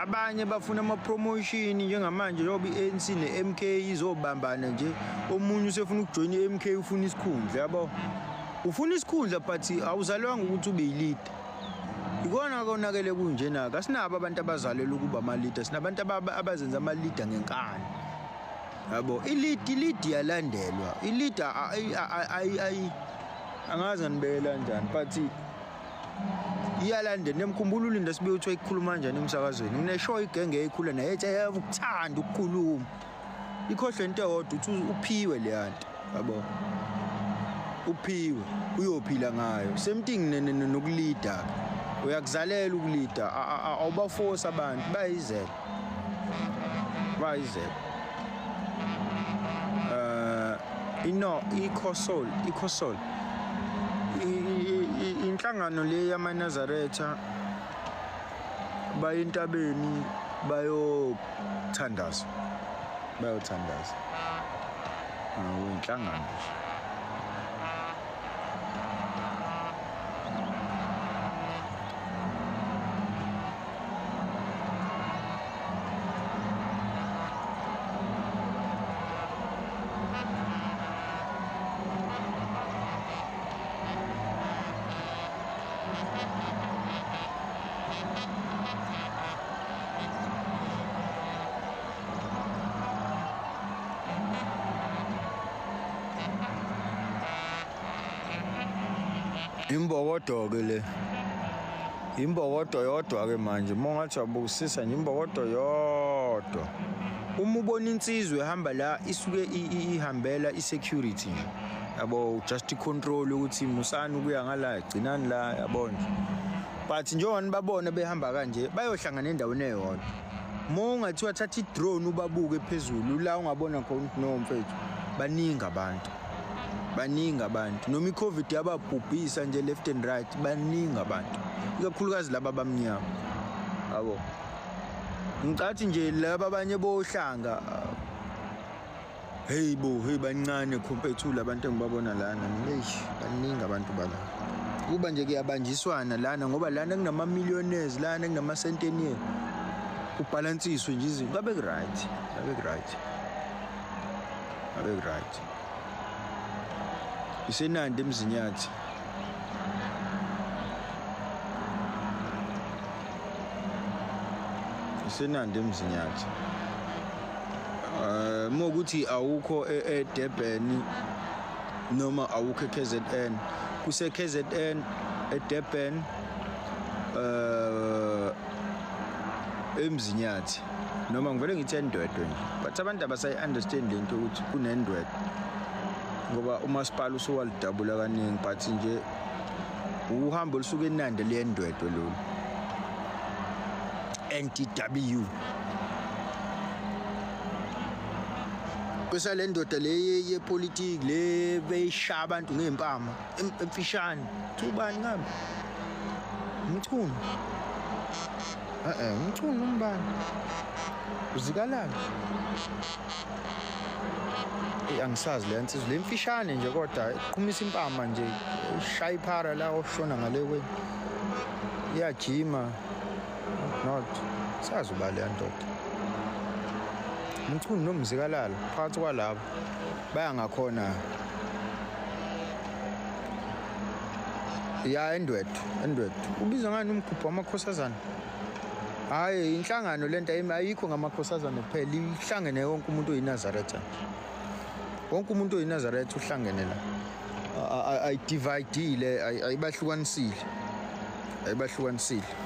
Abanye bafuna ama-promotion njengamanje njengoba i-ANC ne-MK izobambana nje, omunye usefuna ukujoyina i-MK, ufuna isikhundla, yabo. Ufuna isikhundla but awuzalwanga ukuthi ube yi-leader. Ikona konakele kunjena-ke, asinabo abantu abazalelwe ukuba ama-leader, sinabantu abazenza ama-leader ngenkani. Yabo, i-lead i-lead iyalandelwa, i-lead angazi nganibekela kanjani but iyalandela. Niyamkhumbula uLinda Sibiya uthi wayikhuluma kanjani emsakazweni? Ngineshow igenge eyikhula naye ethi ukuthanda ukukhuluma. Ikhohlwe into eyodwa ukuthi uphiwe leya nto, yabo. Uphiwe, uyophila ngayo. Same thing nokulida. Uyakuzalela ukulida, awubaforce abantu, bayizela. Bayizela. Ino iCosol, iCosol. Inhlangano le yamaNazaretha baye entabeni bayothandaza. Bayothandaza. Awu inhlangano nje. Imbokodo-ke le, imbokodo yodwa-ke manje uma ungathi uyabukisisa nje imbokodo yodwa. Uma ubona insizwa ehamba la isuke ihambela i-security nje, yabo, just i-control ukuthi musani ukuya ngala, gcinani la, yabo nje. But njengoba nibabona behamba kanje bayohlangana endaweni eyodwa. Uma ungathiwa thatha i-drone ubabuke phezulu la ungabona khona ukuthi no mfethu baningi abantu. Baningi abantu. Noma i-COVID yababhubhisa nje left and right, baningi abantu. Ikakhulukazi laba abamnyama. Yabo. Ngicathi nje laba abanye bohlanga, hey bo, hey bancane compared to labantu engibabona lana. Eish, baningi abantu bala. Kuba nje kuyabanjiswana lana ngoba lana kunama millionaires, lana kunama centennial. Kubhalansiswe nje izinto. Ngabe ku right, ngabe ku right. Ngabe ku right. Isenandi eMzinyathi. Isenandi eMzinyathi. Uma ukuthi awukho eDurban noma awukho eKZN, kuse KZN eDurban, eMzinyathi, noma ngivele ngithi eNdwedwe nje, but abantu abasayi understand lento ukuthi kuneNdwedwe ngoba umasipala usuwalidabula kaningi, but nje uhambo olusuka eNanda liyeNdwedwe lolu, NTW. Kwesale ndoda le yepolitiki le beyishaya abantu ngempama emfishane, ubani ngabe Mchunu? Mchunu umbani uZikalala? Angisazi le nsizwa le mfishane nje, kodwa iqhumisa impama nje, ishaya iphara la oshona ngale kweni, iyajima not sazi uba leya ndoda Mchunu noMzikalala phakathi kwalabo baya ngakhona ya eNdwedwe. ENdwedwe ubizwa ngani umgubho wamakhosazana? Hhayi, inhlangano lento ayikho ngamakhosazane kuphela, ihlangene wonke umuntu oyiNazaretha, wonke umuntu oyiNazaretha uhlangene la, ayidividile, ayibahlukanisile, ayibahlukanisile.